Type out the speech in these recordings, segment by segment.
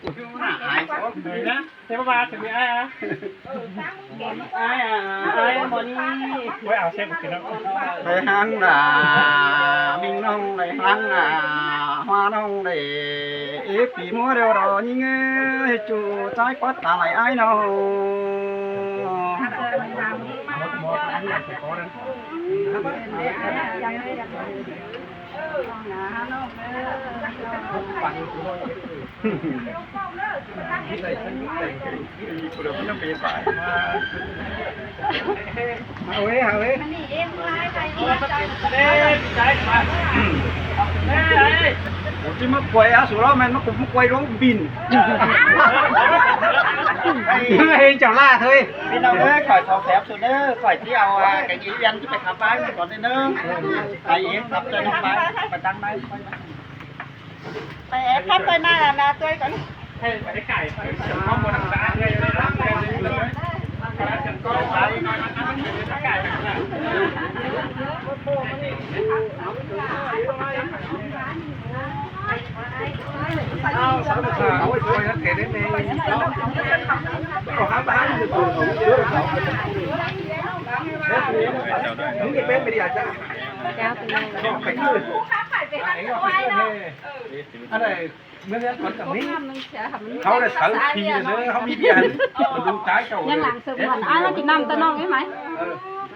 ກູຢູ່ໜ້າອາຍເຂົາເລີຍນະ. ເຊບາບາດ ເຊບາອາຍອາ ອາຍອາ ອາຍໝໍນີ້ ໄປເອົາເຊບກິນເນາະ. ໄປຫາງໜ້າມິງນ້ອງ ໄປຫາງໜ້າຮວານ້ອງເດ້ ເອປີມົວດຽວດອຍິງເອີຍ ຈູຈ່າຍປອດຕາໄຫຼອາຍນ້ອງ. ເອົາເວີຍ ເອົາເວີຍ ໂອ້ ຊິມາກວຍເອົາສຸລາວແມ່ນມາກຸມມາກວຍດວງບິນ ເຮັດເຈົ້າລາດເຮີ້ຍ. ພີ່ນ້ອງເອີຍ ຂ້ອຍຂໍແຊບສຸດເດີ ຂ້ອຍຊິເອົາກະອີວຽນຊິໄປຂັບບ້ານກ່ອນເດີ ໄປເອງຂັບເດີ ໄປຕັ້ງໃນ ໄປແອບພັບໄປໜ້າ ໜ້າເອື້ອຍກ່ອນ. ເຈົ້າ ເປັນຫຍັງ? ອັນໃດ ເມື່ອເດືອນກ່ອນກັບນີ້ ເຮົາໄດ້ເຊົາຟຣີເດີ ເຮົາມີເບຍ ມາດູຈ່າຍເຈົ້າ ຍັງຫຼັງເສີມກ່ອນ ອ້າຍມາກິນນ້ຳຕະນ້ອງໄດ້ໄໝ?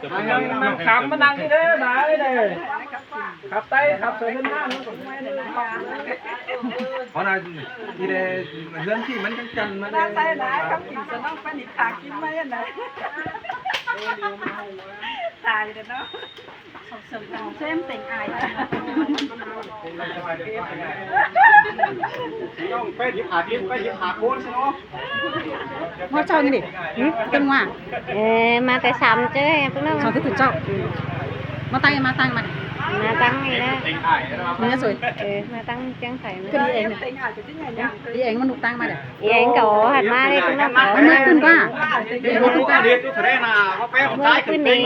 ເອີ ນ້ຳຄຳມານັ່ງນີ້ເດີ ນາຍເດີ ຂັບໄຕ້ຂັບເຊີນມາ ເຮົານະ ທີ່ໄດ້ເຮືອນທີ່ມັນຈັງຈັນມາໄດ້ ນາຍໃສ່ນາຍ ເຂົາກິນສະນ້ອງປານິດ ຂາກິນໄວ້ນະ ຕາຍແລ້ວເນາະ. ເຊີນເຕັງອາຍ ນ້ອງໄປດິບຫາດິບ ໄປດິບຫາໂຄນຊິເນາະ ມາເຊົ້ານີ້ນີ້ ເຕັງວ່າ ເອີ ມາແຕ່ສາມເຈີ້ຍ ເພິ່ນວ່າ ສາມເຈົ້າ ມາຕັ້ງ ມາຕັ້ງ ມາ ມາຕັ້ງນີ້ແຫຼະ ເອີ ມາຕັ້ງຈຽງໃສ ມາ ຄືດີເອງ ດີເອງ ມັນລູກຕັ້ງມາເດ້. ອີແອງກໍຫັນມາເດ້ ເພິ່ນວ່າ ເອີ ມາຂຶ້ນວ່າ ເອີ ມາຂຶ້ນວ່າ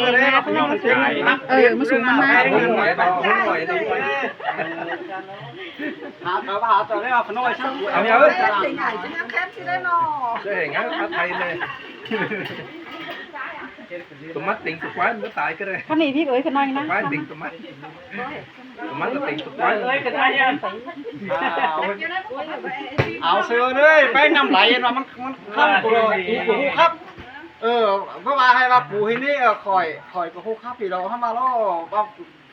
ເອີ ມາສູງມັນມາ ຫາເຂົາ ຫາເຈົ້າແລ້ວຂະນ້ອຍ ເອົາເນາະ ເອີ ເອີ ເອີ ເອີ ຕົວມັດເຕັງຕົວຄວາຍມັນຕາຍກໍໄດ້ ຄັນນີ້ພີ່ເອີຍ ຂະນ້ອຍນະ ຄວາຍເຕັງຕົວມັດ ມັນກໍເຕັງຕົວໄປ ເອີຍ ເອີຍ ເອີຍ ເອົາເຊີເລີຍ ໄປນ້ຳໄຫຼວ່າມັນ ມັນຄັນ ກູບໍ່ຮູ້ຄັບ ເອີ ບໍ່ວ່າໃຫ້ວ່າກູເຮັດນີ້ ເອີ ຂ້ອຍ ຂ້ອຍກໍຮູ້ຄັບ ພີ່ລອງເຮົາມາລອວ່າ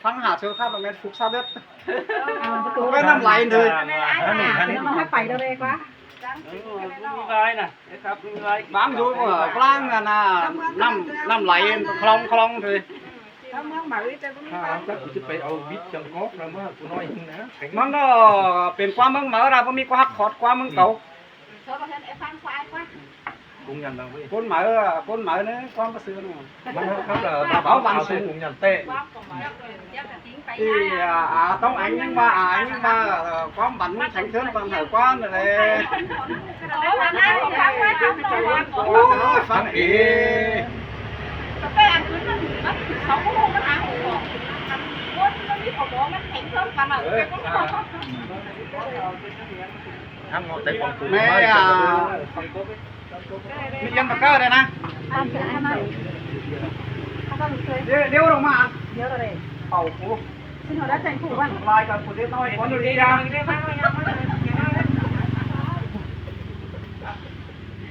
ຟັງຫາເຊີຄັບ ມັນແມ່ນຟຸກຊາເດີດ ໄປນ້ຳໄຫຼເດີ ອັນນີ້ ອັນນີ້ ໃຫ້ໄປເດີກວ່າ ເອີ ບໍ່ມີລາຍນະ ໄດ້ຄັບ ບໍ່ມີລາຍ ບາງຢູ່ ເອີ ກາງນັ້ນນະ ນ້ຳ ນ້ຳໄຫຼ ຄລອງ ຄລອງເດີ. ຖ້າເມືອງໝາເອີຍ ແຕ່ບໍ່ມີ ຖ້າ ຖ້າກູຈະໄປເອົາບິດຈັງກອກນຳມາ ຜູ້ນ້ອຍຫັ້ນນະ ມັນກໍເປັນກວ່າເມືອງໝາເອີ ບໍ່ມີກວ່າຮັກຂອດກວ່າເມືອງເກົ່າ ຄົນໝາເອີ ຄົນໝາເອີ ຄວາມປະເສີດ ມັນຮັກ ເຂົາບັນສູງ ທີ່ ອາ ຕ້ອງອັນຍັງວ່າ ອາ ຍັງວ່າ ຄວາມບັນມັນແຂງເທີນປານເຂົາກວ່ານັ້ນແຫຼະ. ໂອ້ຍ ຟັງເອງ ແຕ່ອັນອື່ນມັນ ມັນ ເຂົາບໍ່ຮູ້ມັນຫາຮູ້ບໍ່ ຄົນມັນມີເຂົາບອກມັນແຂງເທິນປານນັ້ນ ເອີ ທາງເນາະ ແຕ່ຂອງກູ ແມ່ ອາ ມີຍັງປາກກາໄດ້ນະ ດຽວ ດຽວລົງມາ ດຽວເອົາກູ ຊິເອົາໄດ້ແຈງຜູ້ວ່າ ລາຍການຜູ້ເດັກນ້ອຍ ຂໍອະນຸຍາດ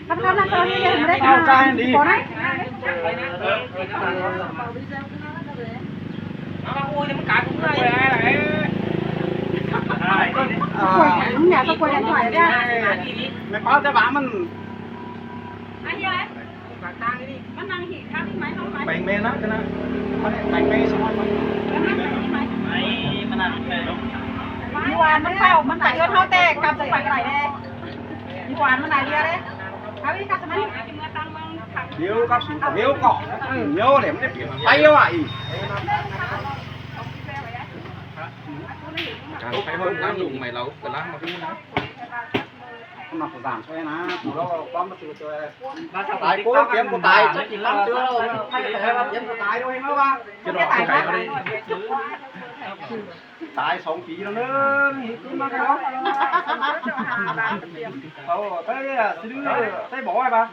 ຄັບ ຄັບ ນັກສອນນີ້ຍັງບໍ່ໄດ້ ເອົາໃຈດີ ຂໍນະ ເອົາ ໂອ້ຍ ມັນກາຍເມື່ອຍ ເອີ ມັນຢາກກະປ່ວຍກັນຖອຍເດ້ ແມ່ປ້າ ແຕ່ວ່າມັນ ມັນນັ່ງຫີກທາງນີ້ໄໝ ເຮົາໄໝ ແປງແມ່ນະ ກະນະ ແປງແມ່ສະບາຍໄໝ ໄໝ ມັນນັ່ງແມ່ ຢູ່ອັນມັນເຂົ້າ ມັນໄປເຮືອນເຮົາແຕ່ກັບໄປກະໄດ້ເດ້ ຢູ່ອັນມັນຫຼາຍເທື່ອເດ້ ເອົາອີກກັບສະມັນ ດຽວກັບ ດຽວກໍ ດຽວແຫຼະ ມັນໄປວ່າອີກ ການໄປຮອດນາງລຸງໃໝ່ລາວກະລາມາພຸ້ນນະ. ມາສາມຊ່ວຍນະ ກູລອງຄວາມມາຊື່ຊ່ວຍ ຕາຍໂກນ ຕຽມກູຕາຍ ຈັກກິນລຳເທື່ອ ໃຜໃຫ້ວ່າຕຽມກູຕາຍດ້ວຍເນາະວ່າ ຈະດອກໄປໄກບໍ່ໄດ້ ຕາຍສອງປີແລ້ວເດີ ນີ້ຄືມາແລ້ວ ເອົາ ໄດ້ ຊິໄດ້ບອກໄວ້ວ່າ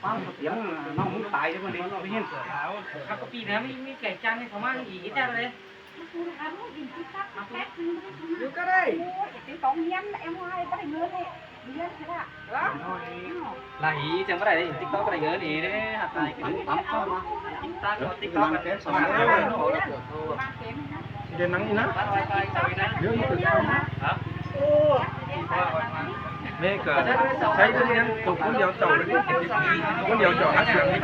ຟັງສຽງນ້ອງມຶງຕາຍເດີ ມື້ນີ້ໄດ້ຍິນ ຄັບ ກະປີນະ ມີ ມີແກງຈັນໃຫ້ເຂົາມາອີກ ເຮັດຈັ່ງໃດ? ຢູ່ກໍໄດ້ ໂອ້ຍ ໄອ້ຕິງຕອງຮຽນ ແອມ ບໍ່ໄດ້ເງິນນີ້ ຮຽນຊະລະ ເອີ ລະອີ ຈັ່ງບໍ່ໄດ້ ຕິກຕອກບໍ່ໄດ້ເງິນອີເດ້ ຫາຕາຍ ຕັ້ງ ຕັ້ງ ຕັ້ງ ຕັ້ງ ຕິກຕອກ ເອີ ເປັນສອງ ມາເກັງ ຊິໄດ້ນັ່ງນີ້ນະ ເດີນໄປເອົານະ ຮະ ໂອ້ ແມ່ກໍໃຊ້ເລື່ອງຕົວຄົນດຽວເຈົ້າເລີຍ ຄົນດຽວເຈົ້າຫາເສຍງນີ້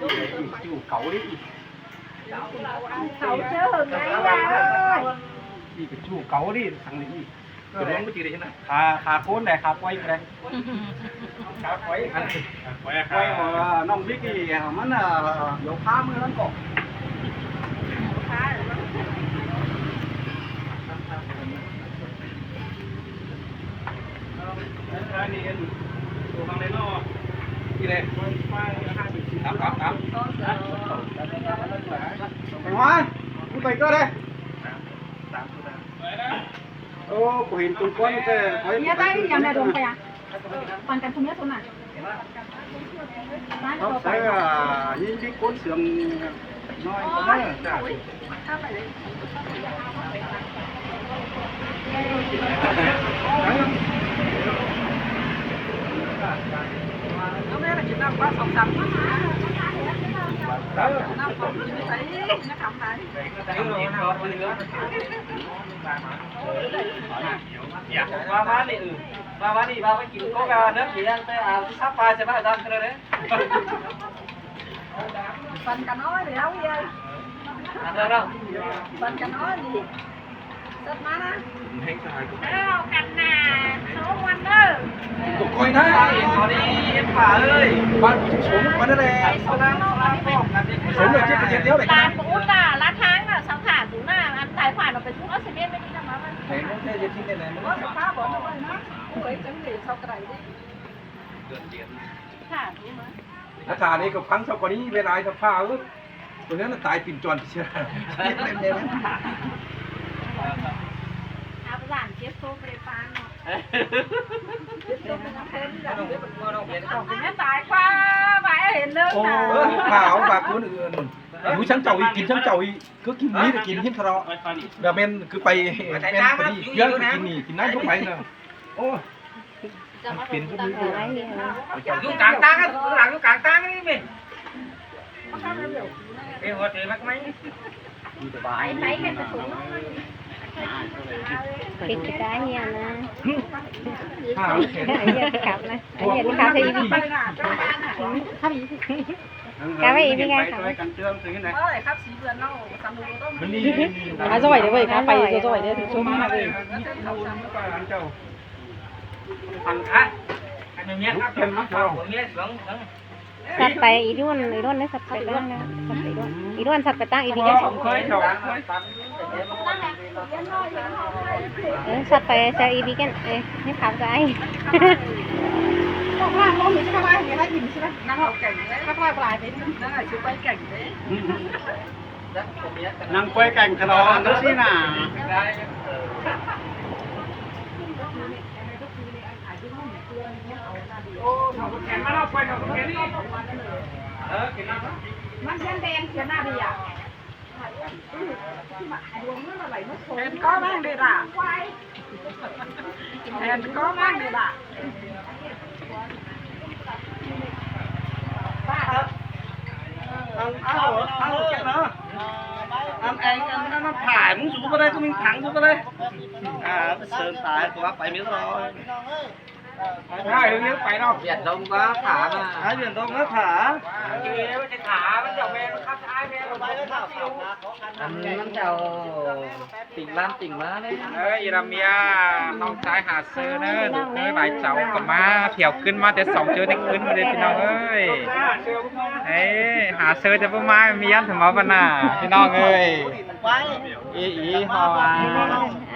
ຈູ້ເກົາດິ ເຂົາເຈີໄງວ່າ ນີ້ກໍຈູ້ເກົາດິ ສັງນີ້ ເອີ ຈະລົງໄປຈີໄດ້ນະ ຂາ ຂາໂກນໄດ້ ຂາປ່ອຍກໍໄດ້ ຂາປ່ອຍ ປ່ອຍ ນ້ອງວິກນີ້ ມັນ ດຽວພາມື້ນັ້ນກໍ ໂອ້ ບໍ່ເຫັນຕົວກ່ອນແຕ່ຂ້ອຍ ເມຍຕາຍ ຍັງໄດ້ດົນໄປອ່ະ ປັນກັນຊຸມເມຍຊົນນະ ເຮົາໃຊ້ ອ່າ ຍິງທີ່ກົ້ນເຊື່ອມນ້ອຍກໍໄດ້ຈ້າ ນ້ຳຂອງກິນໃສ່ ນ້ຳຂອງກິນໃສ່ ວ່າມານີ້ ເອີ ວ່າມານີ້ ວ່າໄປກິນໂຄກາເດີ ເລີຍໄປອາບນ້ຳປາໃສ່ບ້ານດຳເດີ ປັ່ນກັນນ້ອຍແລ້ວເອີຍ ອັນເດີເນາະ ປັ່ນກັນນ້ອຍນີ້ ເສີບມານະ ເອົາກັນນະ ໂຊມ່ວນເດີ ບໍ່ຄ່ອຍນະ ເອັນພໍດີ ເອັນປາເອີຍ ບ້ານຜູ້ສົມມານັ້ນແຫຼະ ສົມແລ້ວເຈັບປະເທດດຽວແຫຼະ ລານບໍ່ອຸດລະ ລານທາງນະ ສາຂາຢູ່ນະ ອັນຕາຍຜ່ານອອກໄປທຸກອອກຊີເມັນໄປນີ້ນຳມາ ແມ່ນແທ້ ເຮັດທີ່ໄດ້ແລ້ວ ວ່າສະພາບບໍ່ໄດ້ນະ ໂອ້ຍ ຈັ່ງເດເຂົາກະໄດ້ເດ້ ລະຖານີ້ກໍຟັງເຈົ້າກໍນີ້ເວລາສະພາເອີຍ ຕົວນັ້ນຕາຍປິ່ນຈອນເສຍ ອາບຫຼານເຈັບໂຕໄປປານເນາະ ເຈັບໂຕໄປນຳເພິ່ນ ແມ່ນຕາຍກວ່າບາດເຫັນເດີ ໂອ້ຍ ຂ້າວບາດຄົນອື່ນ ຢູ່ຊັ້ນເຈົ້າອີກ ກິນຊັ້ນເຈົ້າອີກ ຄືກິນນີ້ແຕ່ກິນເຫັນທະເລາະ ແບບແມ່ນຄືໄປແມ່ນພໍດີເພື່ອກິນນີ້ ກິນນັ້ນກໍໄປນະ ໂອ້ຍ ເປັນຜູ້ມີ ຢູ່ກາງຕາງ ຫຼັງຢູ່ກາງຕາງນີ້ແມ່ ເປັນຫົວເຕະມັກໄໝ ໄປໄປກັນໄປສູງ ເປັນກິຕາເຮຍນະ ຫາ ເຮຍຊິຂັບນະ ເຮຍຊິຂັບໃສ່ອີກ ຂັບອີກ ກະໄປອີກຄືກັນ ຂັບອີກ ມາຊ່ອຍເດີເວີຍ ຂ້າໄປຊ່ອຍເດີ ຊົມມາເວີຍ ອັນ ອັນ ອັນ ອັນ ສັດໄປອີດ້ວນ ອີດ້ວນເດີ ສັດໄປຕັ້ງນະ ສັດໄປດ້ວນ ອີດ້ວນສັດໄປຕັ້ງອີດີແກນ ເອີ ສັດໄປແຊວອີດີແກນ ເອີ ໃຫ້ຂາມໃຈ ພວກລາງລົງນີ້ຈະມາໃຫ້ກິນຊິນະ ນັ່ງເອົາແກງ ນັກລາຍຫຼາຍໄປ ນັ່ງໃຫ້ຊິໄປແກງເດ້ ນັ່ງໄປແກງຕະຫຼອດຈັ່ງຊີ້ນະ ມັນຍັງແດງເສຍໜ້າເດຍ ແຜ່ນກໍແມ່ງເດລະ ແຜ່ນກໍແມ່ງເດລະ ອັນ ເອົາ ເອົາ ເອົາ ອັນ ແອງ ອັນ ອັນ ອັນ ຜ່າ ມຶງສູບບໍ່ໄດ້ ກໍມີຖັງສູບບໍ່ໄດ້ ອ່າ ເຊີນຕາຍ ກວ່າໄປມີຕະຫຼອດ ໄປເຮັດໄປເນາະ ວຽນລົງວ່າຖາມ ຫາວຽນລົງແລ້ວຖາມ ເອີ ຈະຖາມມັນຈະແມ່ນຄັບອ້າຍແມ່ນ ອັນນັ້ນເຈົ້າຕິ່ງລ້ານຕິ່ງມາເດ້ ເອີ ອີລາເມຍ ນ້ອງຊາຍຫາເຊີເດີ ລູກເອີຍ ຫຼາຍເຈົ້າກໍມາ ທ່ຽວຂຶ້ນມາແຕ່ສອງເຈີໄດ້ຂຶ້ນມາເດ້ ພີ່ນ້ອງເອີຍ ເອີ ຫາເຊີຈະບໍ່ມາ ມີອັນຖະເມົາບັນນາ ພີ່ນ້ອງເອີຍ ອີ ອີ ເຮົາວ່າ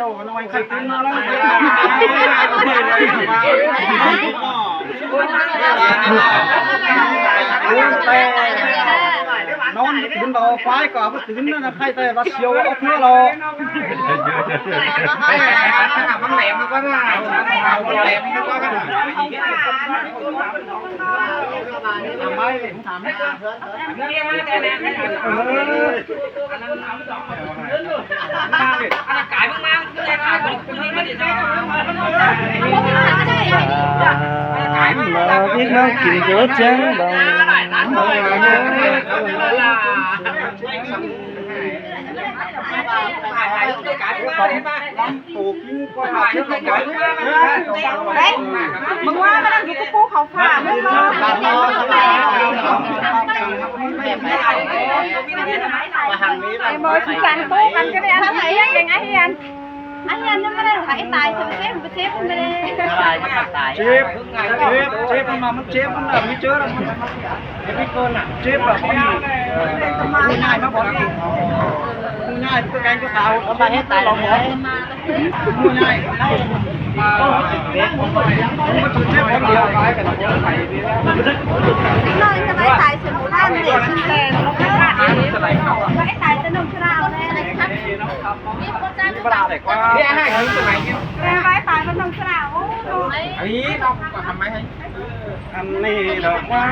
ດອກນ້ອຍໄຂ່ຕື່ນມາແລ້ວ ແຕ່ນອນບຸນດອກຄວາຍກໍບໍ່ຕື່ນນະ ໄຂ່ແຕ່ວ່າສຽວເອົາເທື່ອລະ ມັນແຫຼມມາກວ່ານະ ມັນແຫຼມມາກວ່ານະ ເອົາໄມ້ ເຮີ້ຍ ມຶງວ່າມັນຢູ່ກັບປູເຂົາຝາກເລີຍບໍ່? ໄອ້ໝໍຊິຈັງຕູ້ກັນກໍໄດ້ ອັນນັ້ນອາຮຽນ ເປັນອາຮຽນ ອາຮຽນຍັງບໍ່ໄດ້ ໃຫ້ຕາຍ ເຈັບ ເຈັບ ເຈັບ ເຈັບ ມັນມາ ມັນເຈັບ ມັນມີເຈີລະ ມັນເຈັບລະ ມັນງ່າຍມາບໍ່ ງ່າຍ ຕົວແກງຕົວຂາວ ເອົາໄປໃຫ້ຕາຍ ເອົາໝໍ ງ່າຍ ນ້ອຍສະບາຍຕາຍ ສົມມຸດວ່າເດັກຊິນແຕນ ສະບາຍຕາຍແຕ່ໜຸ່ມຊະລາວແລ້ວ ມີເວລາໄດ້ກວ່າ ເວລາໄດ້ກວ່າ ແຕ່ໄວ້ຕາຍແຕ່ໜຸ່ມຊະລາວ ໂອ້ ອັນນີ້ເນາະ ກໍທຳໄວ້ໃຫ້ ອັນນີ້ດອກວ່າ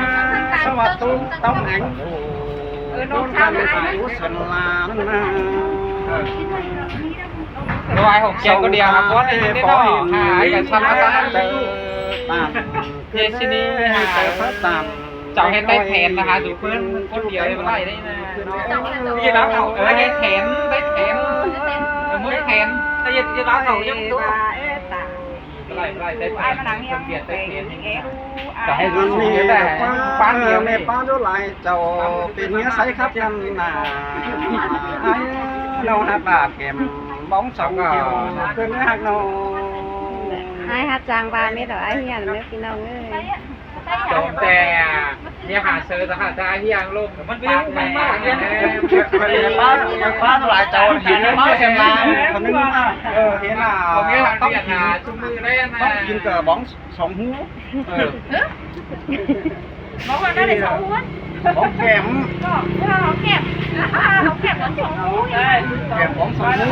ສະຫວັດຕູຕ້ອງແອງ ເອີ ນ້ອງ ໂດນການເປັນຜູ້ສະຫຼາດນະ ເອີ ລອຍຫົກເຈັດຄົນດຽວ ບໍ່ໄດ້ເນາະ ຫາກັນທຳມາຕາ ເອີ ເພຊິນີ ເຈົ້າເຮັດໄດ້ແຜນນະ ຫາສູ່ເພິ່ນຄົນດຽວບໍ່ໄດ້ເດ້ນະ ນີ້ລາວເຖົ້າ ເອີ ໄດ້ແຜນ ໄດ້ແຜນ ເອີ ໝົດແຜນ ເຮັດ ເຮັດລາວເຖົ້າຍັງຕົວ ບໍ່ໄດ້ ບໍ່ໄດ້ ໄດ້ແຜນ ເພິ່ນປ່ຽນໄດ້ແຜນ ກໍໃຫ້ຮູ້ ແມ່ປ້າຫຼວງຫຼາຍເຈົ້າ ເປັນເມຍໃສຄັບນັ້ນນາ ອ້າຍນ້ອງຮັກຫຼ້າແກ້ມ ບອງສອງແກ້ວ ເພິ່ນຮັກນ້ອງ ອ້າຍຮັກຈ້າງວ່າເມັດເອົາອ້າຍຮຽນເດີພີ່ນ້ອງເອີຍ. ຈອງແຕ່ເມຍຫາເຊີສະຫາດຈາຮຽງລົມ ມັນເປັນມັນມາກເດ້ ປ້າ ປ້າຫຼວງຫຼາຍເຈົ້າເຫັນມາເສັນລາ ຄົນໜຶ່ງ ເອີ ເຫັນລາວ ເມຍຫາເຮັດຫາຊຸມມື້ແລ້ວນະ ຕ້ອງກິນກະບອງ ສອງຫູ ເອີ ບອກວ່າໄດ້ສອງຫູ ຫອມແກ້ມ ກໍຫອມແກ້ມ ຫອມແກ້ມຂອງສອງຫູ ແກ້ມຂອງສອງຫູ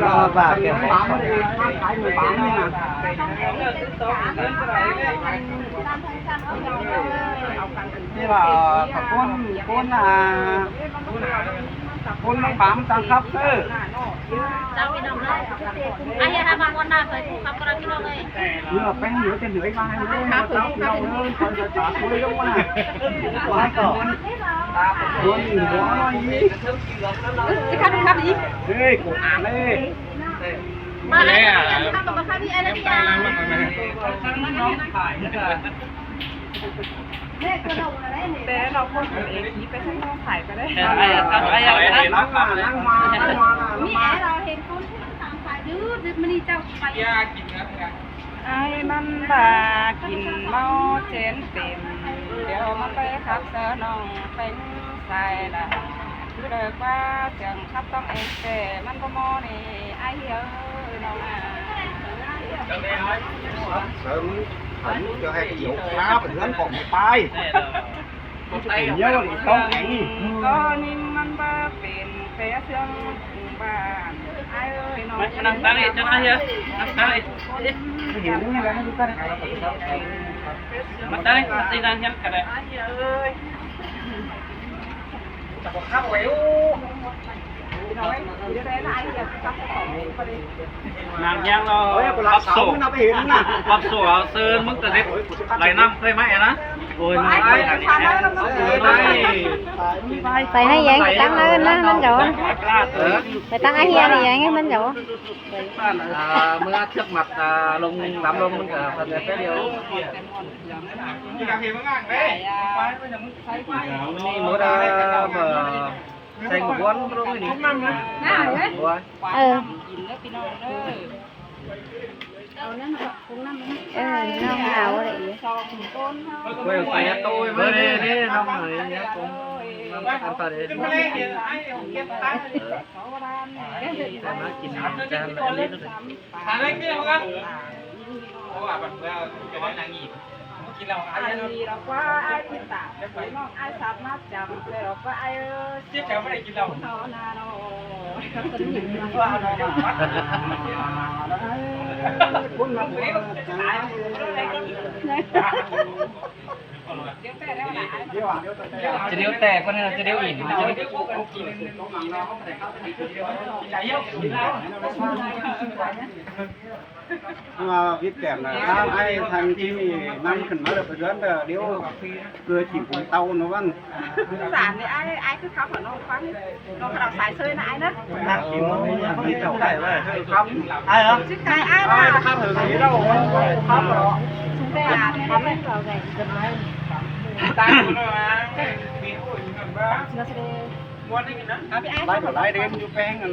ລາວວ່າແກ້ມຂອງສອງຫູ ຂາຍມື້ບາງນີ້ນະ ນີ້ວ່າ ຕະໂກນ ໂກນ ອ່າ ຄົນບາງບາງຈັ່ງຄັບເດີ ເຈົ້າພີ່ນ້ອງເອີຍ ອາເຮຍ ຖ້າວ່າງວດໜ້າເຄີຍຖືກຄັບກໍໄດ້ພີ່ນ້ອງເອີຍ ເຫຼືອແປ້ງເຫຼືອຈະເຫຼືອມາໃຫ້ເລີຍ ເຈົ້າພີ່ນ້ອງເອີຍ ຄອຍຈະຕາມຊ່ວຍລົງມາ ວ່າຕໍ່ ໂດນອີກ ໂດນອີກ ຊິຄັບຄັບອີກ ເຮີ້ຍ ກູອ່ານເລີຍ ມາແລ້ວ ຄັບກັບມາຄັບອີກ ອັນນີ້ ແຕ່ເຮົາຄົນເອງ ໄປທາງນ້ອງຂາຍກໍໄດ້ ເອີ ເອີ ເອີ ເອີ ເອີ ເອີ ມີແອ ເຮົາເຫັນຄົນທາງສາຍ ດື້ ດື້ ມື້ນີ້ເຈົ້າຊິໄປ ອ້າຍມັນວ່າກິນເມົາແຈນເຕັມ ດຽວມັນໄປຂັບເຊີນ້ອງແປງສາຍລະ ຄືເລີກວ່າເຄື່ອງຂັບຕ້ອງແອງແຕ່ມັນບໍ່ມໍນີ້ ອ້າຍເອີຍ ນ້ອງອາຍ ເສີມ ເອີ ຈະໃຫ້ກ່ຽວຄາໄປເຮືອນຂອງໄອ້ປາຍ ມັນຈະເປັນເຫຍື່ອອີກຕ້ອງເອງ. ກໍນິ້ນມັນບໍ່ເປັນແຟເຊື່ອງບ້ານ ອ້າຍເອີຍ ມານັ່ງຕັ້ງເອງ ເຈົ້ານາຍເອີຍ ນັ່ງຕັ້ງເອງ ເຫັນນີ້ແລ້ວ ໃຫ້ດູກັນ ມາຕັ້ງເອງ ມາຕີນັ່ງຮຽນກໍໄດ້ ອ້າຍເອີຍ. ນາງຍ່າງລາວ ເອີຍ ປັບໂສ ມັນເອົາໄປເຫັນນະ ປັບໂສ ເອົາເຊີນ ມຶງກະເລັບໄຫຼນ້ຳເຄີຍໄໝນະ. ໂອ້ຍ ໄປ ໄປ ໄປໃຫ້ແຍງ ຕັ້ງນັ້ນນະ ນັ້ນເຈົ້າ ເອີ ໄປຕັ້ງອາເຮຍນີ້ແຍງໃຫ້ມັນເຈົ້າ ອ່າ ເມື່ອເຊືອກມັດ ອ່າ ລົງ ດຳລົງ ມັນກະພັນແປດດຽວ. ນີ້ໝົດ ອ່າ ເອີ ໃສ່ໝູກວນລົງນີ້ ເອີ ກິນເດີພີ່ນ້ອງເດີ ເອົານັ້ນ ເອີ ນ້ອງເອົາເລີຍ ໄປໃສ່ໂຕໄວ້ ເດີ ນ້ອງເອີຍ ອັນຕາເດ ມາກິນຈານລະອັນນີ້. ອັນນີ້ລາວວ່າອ້າຍຕິດຕາມ ນ້ອງອ້າຍສັບມາຈຳ ແລ້ວລາວວ່າອ້າຍເອີຍ ເຈັບແຂນບໍ່ໄດ້ກິນເຫຼົ້າ ເຮົານາເນາະ ຄົນມັນຕາຍ ຈະດຽວແຕກກວ່ານີ້ ຈະດຽວອີກ ວ່າວິດແຕ້ມນະ ຖ້າໃຫ້ທາງທີ່ນຳຂຶ້ນມາແລ້ວໄປເດີນເດີ ດຽວເກີດກິນຂອງເຕົານະວັນ ສານນີ້ ອ້າຍ ອ້າຍຄືຄຳຂອງນ້ອງຟັງ ນ້ອງຄະເອົາສາຍເຊີຍນະອ້າຍນະ ນັກກິນຂອງເຂົາເຈົ້າໄດ້ເວີ້ຍ ຄຳອ້າຍເອີຍ ຊິກາຍອ້າຍນະ ຄຳເອີຍ ຄຳເອີຍ ແຕ່ຄຳເອີຍ ຕາຍ ຫຼາຍເດ້ ມັນຢູ່ແຂວງອັນ